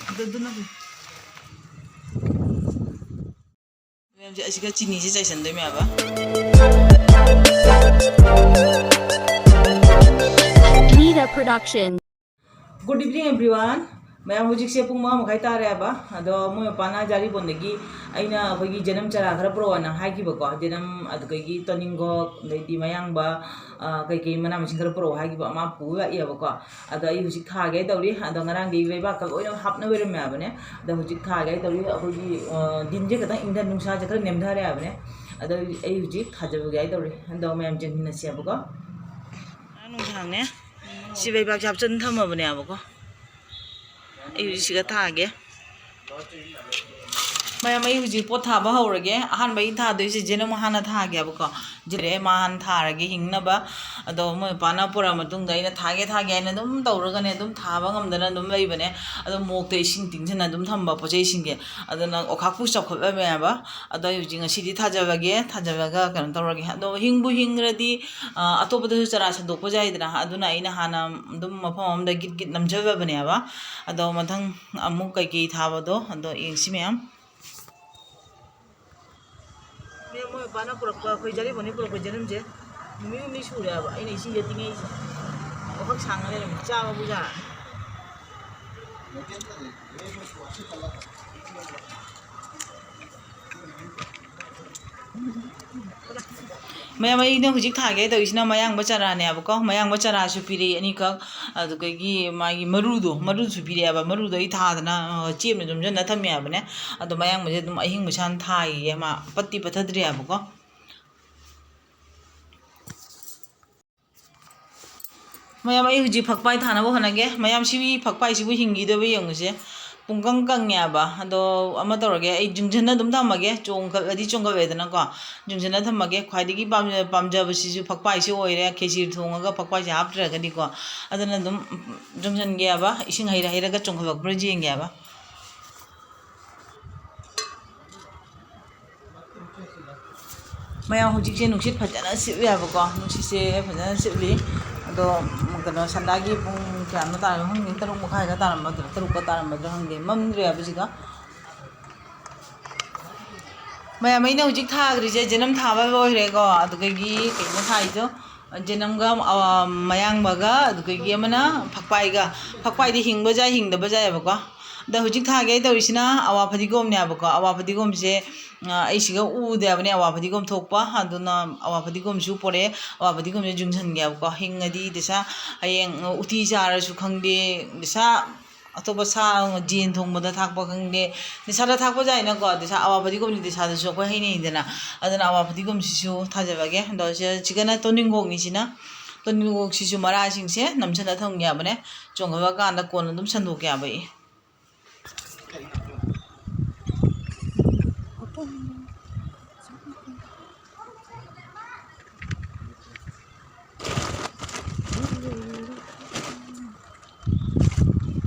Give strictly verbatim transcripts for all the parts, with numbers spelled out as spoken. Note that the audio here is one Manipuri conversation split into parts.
ꯑꯗꯨ, ꯑꯗꯨꯅ ꯐꯩ꯫ ꯃꯌꯥꯝꯁꯦ ꯑꯁꯤꯒ ꯆꯤꯅꯤꯁꯦ ꯆꯥꯏꯁꯟꯗꯣꯏꯅꯦꯕ꯫ Nida Production. Good evening, everyone. ꯃꯌꯥꯝ, ꯍꯧꯖꯤꯛꯁꯦ ꯄꯨꯡ ꯃꯉꯥ ꯃꯈꯥꯏ ꯇꯥꯔꯦꯕ꯫ ꯑꯗꯣ ꯃꯣꯏ ꯃꯄꯥꯅ ꯖꯥꯔꯤꯕꯣꯟꯗꯒꯤ ꯑꯩꯅ ꯑꯩꯈꯣꯏꯒꯤ ꯖꯅꯝ ꯆꯔꯥ ꯈꯔ ꯄꯨꯔꯛꯑꯣꯅ ꯍꯥꯏꯈꯤꯕꯀꯣ꯫ ꯖꯅꯝ, ꯑꯗꯨꯗꯒꯤ ꯇꯣꯅꯤꯡꯈꯣꯛ, ꯑꯗꯩꯗꯤ ꯃꯌꯥꯡꯕ, ꯑ, ꯀꯩꯀꯩ ꯃꯅꯥ ꯃꯁꯤꯡ ꯈꯔ ꯄꯨꯔꯛꯑꯣ ꯍꯥꯏꯈꯤꯕ, ꯑꯃ ꯄꯨ ꯂꯥꯛꯏꯕꯀꯣ꯫ ꯑꯗꯣ ꯑꯩ ꯍꯧꯖꯤꯛ ꯊꯥꯒꯦ ꯇꯧꯔꯤ꯫ ꯑꯗꯣ ꯉꯔꯥꯡꯗꯤ ꯂꯩꯕꯥꯛꯀ ꯂꯣꯏꯅ ꯍꯥꯞꯅ ꯑꯣꯏꯔꯝꯃꯦ ꯍꯥꯏꯕꯅꯦ꯫ ꯑꯗꯣ ꯍꯧꯖꯤꯛ ꯊꯥꯒꯦ ꯇꯧꯔꯤ꯫ ꯑꯩꯈꯣꯏꯒꯤ, ꯑ, ꯗꯤꯟꯁꯦ ꯈꯤꯇꯪ ꯏꯪꯊ, ꯅꯨꯡꯁꯥꯁꯦ ꯈꯔ ꯅꯦꯝꯊꯔꯦ ꯍꯥꯏꯕꯅꯦ꯫ ꯑꯗꯣ ꯑꯩ ꯍꯧꯖꯤꯛ ꯊꯥꯖꯕꯒꯦ ꯍꯥꯏ ꯇꯧꯔꯤ꯫ ꯑꯗꯣ ꯃꯌꯥꯝ ꯌꯦꯡꯃꯤꯟꯅꯁꯦꯕꯀꯣ꯫ ꯉꯔꯥꯡ ꯅꯨꯡꯗꯥꯡꯅꯦ ꯁꯤ ꯂꯩꯕꯥꯛꯁꯦ ꯍꯥꯞꯆꯤꯟ ꯊꯝꯃꯕꯅꯦꯕꯀꯣ꯫ ꯑꯩ ꯍꯧꯖꯤꯛ ꯁꯤꯒ ꯊꯥꯒꯦ꯫ ꯃꯌꯥꯝ, ꯑꯩ ꯍꯧꯖꯤꯛ ꯄꯣꯠ ꯊꯥꯕ ꯍꯧꯔꯒꯦ꯫ ꯑꯍꯥꯟꯕ ꯑꯩ ꯊꯥꯗꯣꯏꯁꯦ ꯖꯦꯅꯝ ꯍꯥꯟꯅ ꯊꯥꯒꯦꯕꯀꯣ꯫ ꯖꯦꯅꯝ ꯍꯥꯟꯅ ꯊꯥꯔꯒꯦ ꯍꯤꯡꯅꯕ꯫ ꯑꯗꯣ ꯃꯣꯏ ꯃꯄꯥꯅ ꯄꯨꯔꯛꯑ ꯃꯇꯨꯡꯗ ꯑꯩꯅ ꯊꯥꯒꯦ ꯊꯥꯒꯦ ꯍꯥꯏꯅ ꯑꯗꯨꯝ ꯇꯧꯔꯒꯅꯦ, ꯑꯗꯨꯝ ꯊꯥꯕ ꯉꯝꯗꯅ ꯑꯗꯨꯝ ꯂꯩꯕꯅꯦ꯫ ꯑꯗꯣ ꯃꯣꯛꯇ ꯏꯁꯤꯡ ꯇꯤꯡꯁꯤꯟꯅ ꯑꯗꯨꯝ ꯊꯝꯕ ꯄꯣꯠ ꯆꯩꯁꯤꯡꯁꯦ꯫ ꯑꯗꯨꯅ ꯑꯣꯈꯥꯛꯄꯨ ꯆꯥꯎꯈꯠꯂꯝꯃꯦꯕ꯫ ꯑꯗꯣ ꯑꯩ ꯍꯧꯖꯤꯛ ꯉꯁꯤꯗꯤ ꯊꯥꯖꯕꯒꯦ, ꯊꯥꯖꯕꯒ ꯀꯩꯅꯣ ꯇꯧꯔꯒꯦ꯫ ꯑꯗꯣ ꯍꯤꯡꯕꯨ ꯍꯤꯡꯈ꯭ꯔꯗꯤ, ꯑ, ꯑꯇꯣꯞꯄꯗꯁꯨ ꯆꯔꯥ ꯁꯟꯗꯣꯛꯄ ꯌꯥꯏꯗꯅ꯫ ꯑꯗꯨꯅ ꯑꯩꯅ ꯍꯥꯟꯅ ꯑꯗꯨꯝ ꯃꯐꯝ ꯑꯃꯗ ꯒꯤꯠ ꯒꯤꯠ ꯅꯝꯖꯕꯅꯦꯕ꯫ ꯑꯗꯣ ꯃꯊꯪ ꯑꯃꯨꯛ ꯀꯩꯀꯩ ꯊꯥꯕꯗꯣ ꯑꯗꯣ ꯌꯦꯡꯁꯤ ꯃꯌꯥꯝ꯫ ꯃꯦꯝ, ꯃꯣꯏ ꯃꯄꯥꯅ ꯄꯨꯔꯛꯄ, ꯑꯩꯈꯣꯏ ꯖꯥꯔꯤꯕꯣꯟꯅ ꯄꯨꯔꯛꯄ ꯖꯦꯅꯝꯁꯦ ꯅꯨꯃꯤꯠ ꯍꯨꯝꯅꯤ ꯁꯨꯔꯦꯕ ꯑꯩꯅ ꯏꯁꯤꯡꯁꯦ ꯇꯤꯡꯉꯛꯏꯁꯦ꯫ ꯋꯥꯈꯛ ꯁꯥꯡꯅ ꯂꯩꯔꯝꯃꯦ꯫ ꯆꯥꯕꯕꯨ ꯌꯥꯔꯅꯤ꯫ ꯃꯌꯥꯝ, ꯑꯩꯅ ꯍꯧꯖꯤꯛ ꯊꯥꯒꯦ ꯇꯧꯔꯤꯁꯤꯅ ꯃꯌꯥꯡꯕ ꯆꯔꯥꯅꯦꯕꯀꯣ꯫ ꯃꯌꯥꯡꯕ ꯆꯔꯥꯁꯨ ꯄꯤꯔꯛꯏ ꯑꯅꯤꯈꯛ, ꯑꯗꯨꯗꯒꯤ ꯃꯥꯒꯤ ꯃꯔꯨꯗꯣ, ꯃꯔꯨꯁꯨ ꯄꯤꯔꯛꯑꯦꯕ꯫ ꯃꯔꯨꯗꯣ ꯑꯩ ꯊꯥꯗꯅ, ꯑ, ꯆꯦꯞꯅ ꯌꯣꯝꯁꯤꯟꯅ ꯊꯝꯃꯦ ꯍꯥꯏꯕꯅꯦ꯫ ꯑꯗꯣ ꯃꯌꯥꯡꯕꯁꯦ ꯑꯗꯨꯝ ꯑꯍꯤꯡꯕꯁꯦ ꯍꯥꯟꯅ ꯊꯥꯈꯤꯒꯦ, ꯃꯥ ꯄꯠꯇꯤ ꯄꯠꯊꯗ꯭ꯔꯤ ꯍꯥꯏꯕꯀꯣ꯫ ꯃꯌꯥꯝ, ꯑꯩ ꯍꯧꯖꯤꯛ ꯐꯛꯄꯥꯏ ꯊꯥꯅꯕ ꯍꯣꯠꯅꯒꯦ꯫ ꯃꯌꯥꯝ, ꯁꯤꯒꯤ ꯐꯛꯄꯥꯏꯁꯤꯕꯨ ꯍꯤꯡꯈꯤꯗꯣꯏꯕ ꯌꯦꯡꯉꯨꯁꯦ꯫ ꯄꯨꯡꯀꯪ ꯀꯪꯉꯦꯕ꯫ ꯑꯗꯣ ꯑꯃ ꯇꯧꯔꯒꯦ, ꯑꯩ ꯌꯨꯡꯁꯤꯟꯅ ꯑꯗꯨꯝ ꯊꯝꯃꯒꯦ꯫ ꯆꯣꯡꯈꯠꯂꯗꯤ ꯆꯣꯡꯈꯠꯂꯦꯗꯅꯀꯣ꯫ ꯌꯨꯡꯁꯤꯟꯅ ꯊꯝꯃꯒꯦ꯫ ꯈ꯭ꯋꯥꯏꯗꯒꯤ ꯄꯥꯝꯖ-, ꯄꯥꯝꯖꯕꯁꯤꯁꯨ ꯐꯛꯄꯥꯏꯁꯤ ꯑꯣꯏꯔꯦ꯫ ꯈꯦꯆꯤ ꯊꯣꯡꯉꯒ ꯐꯛꯄꯥꯏꯁꯦ ꯍꯥꯞꯇ꯭ꯔꯒꯗꯤꯀꯣ꯫ ꯑꯗꯨꯅ ꯑꯗꯨꯝ ꯌꯨꯡꯁꯤꯟꯒꯦꯕ꯫ ꯏꯁꯤꯡ ꯍꯩꯔ ꯍꯩꯔꯒ ꯆꯣꯡꯈꯠꯂꯛꯄ꯭ꯔꯥ ꯌꯦꯡꯒꯦꯕ꯫ ꯃꯌꯥꯝ, ꯍꯧꯖꯤꯛꯁꯦ ꯅꯨꯡꯁꯤꯠ ꯐꯖꯅ ꯁꯤꯠꯂꯦꯕꯀꯣ, ꯅꯨꯡꯁꯤꯠꯁꯦ ꯐꯖꯅ ꯁꯤꯠꯂꯤ꯫ ꯑꯗꯣ, ꯀꯩꯅꯣ, ꯁꯟꯗꯥꯒꯤ ꯄꯨꯡ ꯀꯌꯥꯅꯣ ꯇꯥꯔꯝꯃꯣ ꯈꯪꯗꯦ, ꯇꯔꯨꯛ ꯃꯈꯥꯏꯒ ꯇꯥꯔꯝꯃꯗ꯭ꯔꯥ, ꯇꯔꯨꯛꯀ ꯇꯥꯔꯝꯃꯗ꯭ꯔꯥ ꯈꯪꯗꯦ, ꯃꯝꯗ꯭ꯔꯤ ꯍꯥꯏꯕꯁꯤꯒ꯫ ꯃꯌꯥꯝ, ꯑꯩꯅ ꯍꯧꯖꯤꯛ ꯊꯥꯈ꯭ꯔꯤꯁꯦ ꯖꯅꯝ ꯊꯥꯕ ꯂꯣꯏꯈ꯭ꯔꯦꯀꯣ꯫ ꯑꯗꯨꯗꯒꯤ ꯀꯩꯅꯣ ꯊꯥꯏꯗꯣ, ꯖꯅꯝꯒ, ꯑ, ꯃꯌꯥꯡꯕꯒ, ꯑꯗꯨꯗꯒꯤ ꯑꯃꯅ ꯐꯛꯄꯥꯏꯒ꯫ ꯐꯛꯄꯥꯏꯗꯤ ꯍꯤꯡꯕ ꯌꯥꯏ, ꯍꯤꯡꯗꯕ ꯌꯥꯏꯑꯕꯀꯣ꯫ ꯑꯗ ꯍꯧꯖꯤꯛ ꯊꯥꯒꯦ ꯇꯧꯔꯤꯁꯤꯅ ꯑꯋꯥ ꯐꯗꯤꯒꯣꯝꯅꯦꯕꯀꯣ꯫ ꯑꯋꯥ ꯐꯗꯤꯒꯣꯝꯁꯦ, ꯑ, ꯑꯩ ꯁꯤꯒ ꯎꯗꯦ ꯍꯥꯏꯕꯅꯦ ꯑꯋꯥ ꯐꯗꯤꯒꯣꯝ ꯊꯣꯛꯄ꯫ ꯑꯗꯨꯅ ꯑꯋꯥ ꯐꯗꯤꯒꯣꯝꯁꯨ ꯄꯣꯔꯛꯑꯦ꯫ ꯑꯋꯥ ꯐꯗꯤꯒꯣꯝꯁꯦ ꯌꯨꯡꯁꯟꯒꯦꯕꯀꯣ꯫ ꯍꯤꯡꯉꯗꯤ ꯗꯤꯁꯥ ꯍꯌꯦꯡ ꯎꯇꯤ ꯆꯥꯔꯁꯨ ꯈꯪꯗꯦ, ꯗꯤꯁꯥ ꯑꯇꯣꯞꯄ ꯁꯥ, ꯌꯦꯟ ꯊꯣꯡꯕꯗ ꯊꯥꯛꯄ ꯈꯪꯗꯦ, ꯗꯤꯁꯥꯗ ꯊꯥꯛꯄ ꯌꯥꯏꯅꯀꯣ꯫ ꯗꯤꯁꯥ ꯑꯋꯥ ꯐꯗꯤꯒꯣꯝꯗꯤ ꯗꯤꯁꯥꯗꯁꯨ ꯑꯩꯈꯣꯏ ꯍꯩꯅꯩꯗꯅ꯫ ꯑꯗꯨꯅ ꯑꯋꯥ ꯐꯗꯤꯒꯣꯝꯁꯤꯁꯨ ꯊꯥꯖꯕꯒꯦ꯫ ꯑꯗꯣ ꯁꯤ-, ꯁꯤꯒꯅ ꯇꯣꯅꯤꯡꯈꯣꯛꯅꯤ ꯁꯤꯅ꯫ ꯇꯣꯅꯤꯡꯈꯣꯛꯁꯤꯁꯨ ꯃꯔꯥꯁꯤꯡꯁꯦ ꯅꯝꯁꯤꯜꯂ ꯊꯝꯒꯦ ꯍꯥꯏꯕꯅꯦ꯫ ꯆꯣꯡꯈꯠꯂꯀꯥꯟꯗ ꯀꯣꯟꯅ ꯑꯗꯨꯝ ꯁꯟꯗꯣꯛꯀꯦ ꯍꯥꯏꯕ ꯑꯩ꯫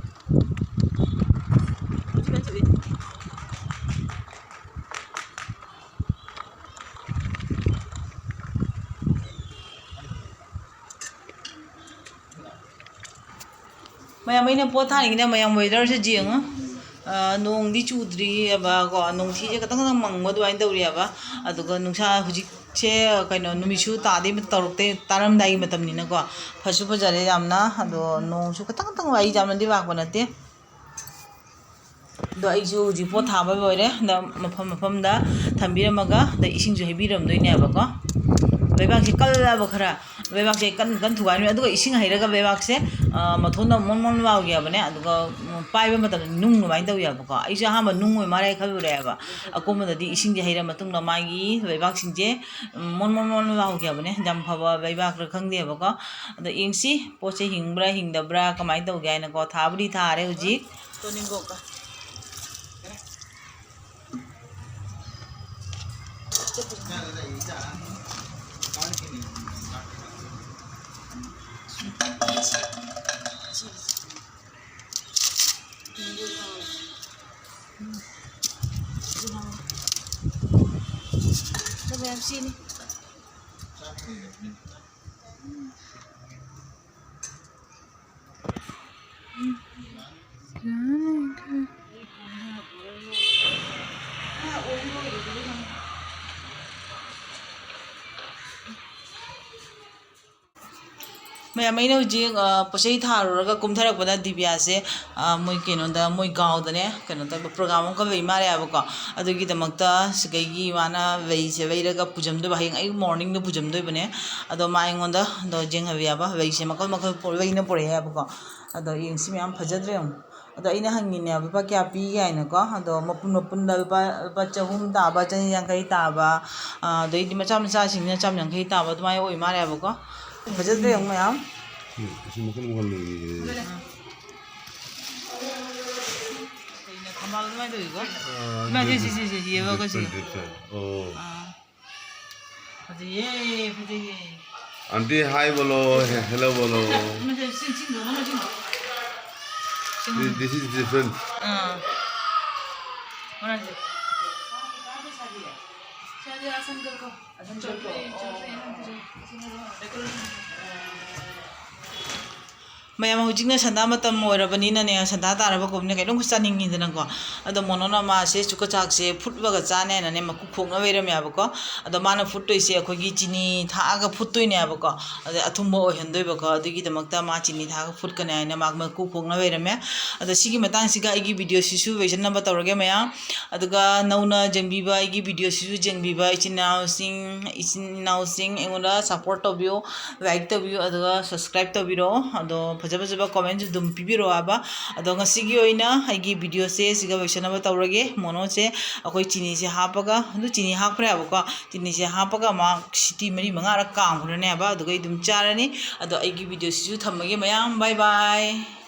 ꯃꯌꯥꯝ, ꯑꯩꯅ ꯄꯣꯠ ꯊꯥꯅꯤꯡꯉꯤꯅ ꯃꯌꯥꯝ weatherꯁꯦ ꯌꯦꯡꯉꯨ꯫ ꯑ, ꯅꯣꯡꯗꯤ ꯆꯨꯗ꯭ꯔꯤꯑꯕꯀꯣ, ꯅꯣꯡꯊꯤꯁꯦ ꯈꯇꯪ ꯈꯇꯪ ꯃꯪꯕ ꯑꯗꯨꯃꯥꯏꯅ ꯇꯧꯔꯤꯑꯕ꯫ ꯑꯗꯨꯒ ꯅꯨꯡꯁꯥ ꯍꯧꯖꯤꯛꯁꯦ, ꯀꯩꯅꯣ, ꯅꯨꯃꯤꯠꯁꯨ ꯇꯥꯗꯦ, ꯇꯧꯔꯛꯇꯦ, ꯇꯥꯔꯝꯗꯥꯏꯒꯤ ꯃꯇꯝꯅꯤꯅꯀꯣ꯫ ꯐꯁꯨ ꯐꯖꯔꯦ ꯌꯥꯝꯅ, ꯑꯗꯣ ꯅꯣꯡꯁꯨ ꯈꯇꯪ ꯈꯇꯪ, ꯑꯩ ꯌꯥꯝꯅꯗꯤ ꯂꯥꯛꯄ ꯅꯠꯇꯦ꯫ ꯑꯗꯣ ꯑꯩꯁꯨ ꯍꯧꯖꯤꯛ ꯄꯣꯠ ꯊꯥꯕ ꯂꯣꯏꯔꯦ꯫ ꯑꯗ ꯃꯐꯝ ꯃꯐꯝꯗ ꯊꯝꯕꯤꯔꯝꯃꯒ, ꯑꯗ ꯏꯁꯤꯡꯁꯨ ꯍꯩꯕꯤꯔꯝꯗꯣꯏꯅꯦꯕꯀꯣ꯫ ꯂꯩꯕꯥꯛꯁꯦ ꯀꯜꯂꯕ ꯈꯔ, ꯂꯩꯕꯥꯛꯁꯦ ꯀꯟ ꯀꯟ ꯊꯨꯒꯥꯏꯔꯝꯃꯤ꯫ ꯑꯗꯨꯒ ꯏꯁꯤꯡ ꯍꯩꯔꯒ ꯂꯩꯕꯥꯛꯁꯦ, ꯑ, ꯃꯊꯣꯟꯗ ꯃꯣꯟ ꯃꯣꯟ ꯂꯥꯎꯈꯤꯕꯅꯦ꯫ ꯑꯗꯨꯒ, ꯎꯝ, ꯄꯥꯏꯕ ꯃꯇꯝꯗ ꯅꯨꯡ ꯑꯗꯨꯃꯥꯏꯅ ꯇꯧꯋꯦꯕꯀꯣ꯫ ꯑꯩꯁꯨ ꯑꯍꯥꯟꯕ ꯅꯨꯡ ꯑꯣꯏ ꯃꯥꯜꯂꯦ ꯈꯜꯂꯨꯔꯦꯕ꯫ ꯑꯀꯣꯟꯕꯗꯗꯤ ꯏꯁꯤꯡꯁꯦ ꯍꯩꯔ ꯃꯇꯨꯡꯗ ꯃꯥꯒꯤ ꯂꯩꯕꯥꯛꯁꯤꯡꯁꯦ, ꯎꯝ, ꯃꯣꯟ ꯃꯣꯟ ꯃꯣꯟ ꯂꯥꯎꯈꯤꯕꯅꯦ꯫ ꯌꯥꯝ ꯐꯕ ꯂꯩꯕꯥꯛꯔ ꯈꯪꯗꯦꯕꯀꯣ꯫ ꯑꯗꯣ ꯌꯦꯡꯁꯤ, ꯄꯣꯠꯁꯦ ꯍꯤꯡꯕ꯭ꯔꯥ ꯍꯤꯡꯗꯕ꯭ꯔꯥ, ꯀꯃꯥꯏꯅ ꯇꯧꯒꯦ ꯍꯥꯏꯅꯀꯣ꯫ ꯊꯥꯕꯨꯗꯤ ꯊꯥꯔꯦ ꯍꯧꯖꯤꯛ꯫ ꯇꯣꯅꯤꯡꯈꯣꯛꯀ꯫ ꯃꯌꯥꯝ ꯁꯤꯅꯤ꯫ ꯃꯌꯥꯝ, ꯑꯩꯅ ꯍꯧꯖꯤꯛ, ꯑ, ꯄꯣꯠ ꯆꯩ ꯊꯥꯔꯨꯔꯒ ꯀꯨꯝꯊꯔꯛꯄꯗ ꯗꯤꯕꯤꯌꯥꯁꯦ, ꯑ, ꯃꯣꯏ ꯀꯩꯅꯣꯗ, ꯃꯣꯏ ꯒꯥꯎꯗꯅꯦ, ꯀꯩꯅꯣ ꯇꯧꯕ program ꯑꯃꯈꯛ ꯂꯩ ꯃꯥꯜꯂꯦ ꯍꯥꯏꯕꯀꯣ꯫ ꯑꯗꯨꯒꯤꯗꯃꯛꯇ ꯁꯤꯗꯒꯤ ꯃꯥꯅ ꯂꯩꯁꯦ ꯂꯩꯔꯒ ꯄꯨꯖꯝꯗꯣꯏꯕ, ꯍꯌꯦꯡ ꯑꯌꯨꯛ morningꯗ ꯄꯨꯖꯝꯗꯣꯏꯕꯅꯦ꯫ ꯑꯗꯣ ꯃꯥ ꯑꯩꯉꯣꯟꯗ, ꯑꯗꯣ ꯌꯦꯡꯍꯟꯕꯤꯌꯕ, ꯂꯩꯁꯦ ꯃꯈꯜ ꯃꯈꯜ ꯄꯣ-, ꯂꯩꯅ ꯄꯨꯔꯛꯑꯦ ꯍꯥꯏꯕꯀꯣ꯫ ꯑꯗꯣ ꯌꯦꯡꯁꯤ ꯃꯌꯥꯝ, ꯐꯖꯗ꯭ꯔꯥ ꯌꯦꯡꯉꯨ꯫ ꯑꯗꯣ ꯑꯩꯅ ꯍꯪꯉꯤꯅꯦ, "ꯂꯨꯄꯥ ꯀꯌꯥ ꯄꯤꯒꯦ?" ꯍꯥꯏꯅꯀꯣ꯫ ꯑꯗꯣ ꯃꯄꯨꯟ ꯃꯄꯨꯟꯗ ꯂꯨꯄꯥ, ꯂꯨꯄꯥ ꯆꯍꯨꯝ ꯇꯥꯕ, ꯆꯅꯤ ꯌꯥꯡꯈꯩ ꯇꯥꯕ, ꯑ, ꯑꯗꯩꯗꯤ ꯃꯆꯥ ꯃꯆꯥꯁꯤꯡꯁꯤꯅ ꯆꯥꯝ ꯌꯥꯡꯈꯩ ꯇꯥꯕ, ꯑꯗꯨꯃꯥꯏꯅ ꯑꯣꯏ ꯃꯥꯜꯂꯦꯕꯀꯣ꯫ ꯐꯖꯗ꯭ꯔꯥ ꯌꯦꯡꯉꯨ ꯃꯌꯥꯝ꯫ ꯎꯝ, ꯑꯁꯤ ꯃꯈꯜ ꯃꯈꯜ ꯂꯩꯌꯦ꯫ ꯀꯩꯅꯣ, ꯊꯝꯕꯥꯜ ꯑꯗꯨꯃꯥꯏꯅ ꯇꯧꯋꯤꯀꯣ? ꯑ, ꯏꯃꯥ, ꯁꯤ, ꯁꯤ, ꯁꯤ, ꯁꯤ, ꯌꯦꯡꯉꯣ, ꯁꯤ꯫ Different, different. ꯑꯣ꯫ ꯑꯥ꯫ ꯐꯖꯩꯌꯦ, ꯐꯖꯩꯌꯦ꯫ Aunty, hi ꯕꯣꯂꯣ, he-, hello ꯕꯣꯂꯣ꯫ ꯏꯃꯥ, ꯁꯤ, ꯁꯤ, ꯁꯤ, ꯁꯤ, ꯁꯤ꯫ This, this is different. ꯑꯥ꯫ ꯃꯥꯅꯦ꯫ ꯁꯤ, ꯁꯤ, ꯑꯁꯟ ꯀꯣ꯫ ꯃꯌꯥꯝ, ꯍꯧꯖꯤꯛꯅ ꯁꯟꯗꯥ ꯃꯇꯝ ꯑꯣꯏꯔꯕꯅꯤꯅꯅꯦ, ꯁꯟꯗꯥ ꯇꯥꯔꯕ ꯀꯨꯝꯅ ꯀꯩꯅꯣꯝ ꯆꯥꯅꯤꯡꯉꯤꯗꯅꯀꯣ꯫ ꯑꯗꯣ ꯃꯣꯅꯣꯅ ꯃꯥꯁꯦ ꯆꯨꯀ ꯆꯥꯛꯁꯦ ꯐꯨꯠꯂꯒ ꯆꯥꯅꯦꯅꯅꯦ ꯃꯀꯨ ꯈꯣꯛꯅ ꯂꯩꯔꯝꯃꯦꯕꯀꯣ꯫ ꯑꯗꯣ ꯃꯥꯅ ꯐꯨꯠꯇꯣꯏꯁꯦ ꯑꯩꯈꯣꯏꯒꯤ ꯆꯤꯅꯤ ꯊꯥꯛꯑꯒ ꯐꯨꯠꯇꯣꯏꯅꯦꯕꯀꯣ꯫ ꯑꯗꯩ ꯑꯊꯨꯝꯕ ꯑꯣꯏꯍꯟꯗꯣꯏꯕꯀꯣ꯫ ꯑꯗꯨꯒꯤꯗꯃꯛꯇ ꯃꯥ ꯆꯤꯅꯤ ꯊꯥꯛꯑꯒ ꯐꯨꯠꯀꯅꯤ ꯍꯥꯏꯅ ꯃꯥ ꯃꯀꯨ ꯈꯣꯛꯅ ꯂꯩꯔꯝꯃꯦ꯫ ꯑꯗꯣ ꯁꯤꯒꯤ ꯃꯇꯥꯡꯁꯤꯒ ꯑꯩꯒꯤ videoꯁꯤꯁꯨ ꯂꯣꯏꯁꯤꯟꯅꯕ ꯇꯧꯔꯒꯦ ꯃꯌꯥꯝ꯫ ꯑꯗꯨꯒ ꯅꯧꯅ ꯌꯦꯡꯕꯤꯕ, ꯑꯩꯒꯤ videoꯁꯤꯁꯨ ꯌꯦꯡꯕꯤꯕ ꯏꯆꯤꯟ ꯏꯅꯥꯎꯁꯤꯡ, ꯏꯆꯤꯟ ꯏꯅꯥꯎꯁꯤꯡ ꯑꯩꯉꯣꯟꯗ support ꯇꯧꯕꯤꯌꯨ, like ꯇꯧꯕꯤꯌꯨ, ꯑꯗꯨꯒ subscribe ꯇꯧꯕꯤꯔꯛꯑꯣ꯫ ꯑꯗꯣ ꯐꯖ ꯐꯖꯕ commentꯁꯨ ꯑꯗꯨꯝ ꯄꯤꯕꯤꯔꯛꯑꯣ ꯍꯥꯏꯕ꯫ ꯑꯗꯣ ꯉꯁꯤꯒꯤ ꯑꯣꯏꯅ ꯑꯩꯒꯤ videoꯁꯦ ꯁꯤꯒ ꯂꯣꯏꯁꯤꯟꯅꯕ ꯇꯧꯔꯒꯦ꯫ ꯃꯣꯅꯣꯁꯦ ꯑꯩꯈꯣꯏ ꯆꯤꯅꯤꯁꯦ ꯍꯥꯞꯄꯒ, ꯑꯗꯨ ꯆꯤꯅꯤ ꯍꯥꯞꯈ꯭ꯔꯦꯕꯀꯣ, ꯆꯤꯅꯤꯁꯦ ꯍꯥꯞꯄꯒ ꯃꯥ ꯁꯤꯇꯤ ꯃꯔꯤ ꯃꯉꯥꯔꯛ ꯀꯥꯝꯈ꯭ꯔꯅꯦꯕ, ꯑꯗꯨꯒ ꯑꯩ ꯑꯗꯨꯝ ꯆꯥꯔꯅꯤ꯫ ꯑꯗꯣ ꯑꯩꯒꯤ videoꯁꯤꯁꯨ ꯊꯝꯃꯒꯦ ꯃꯌꯥꯝ, bye bye꯫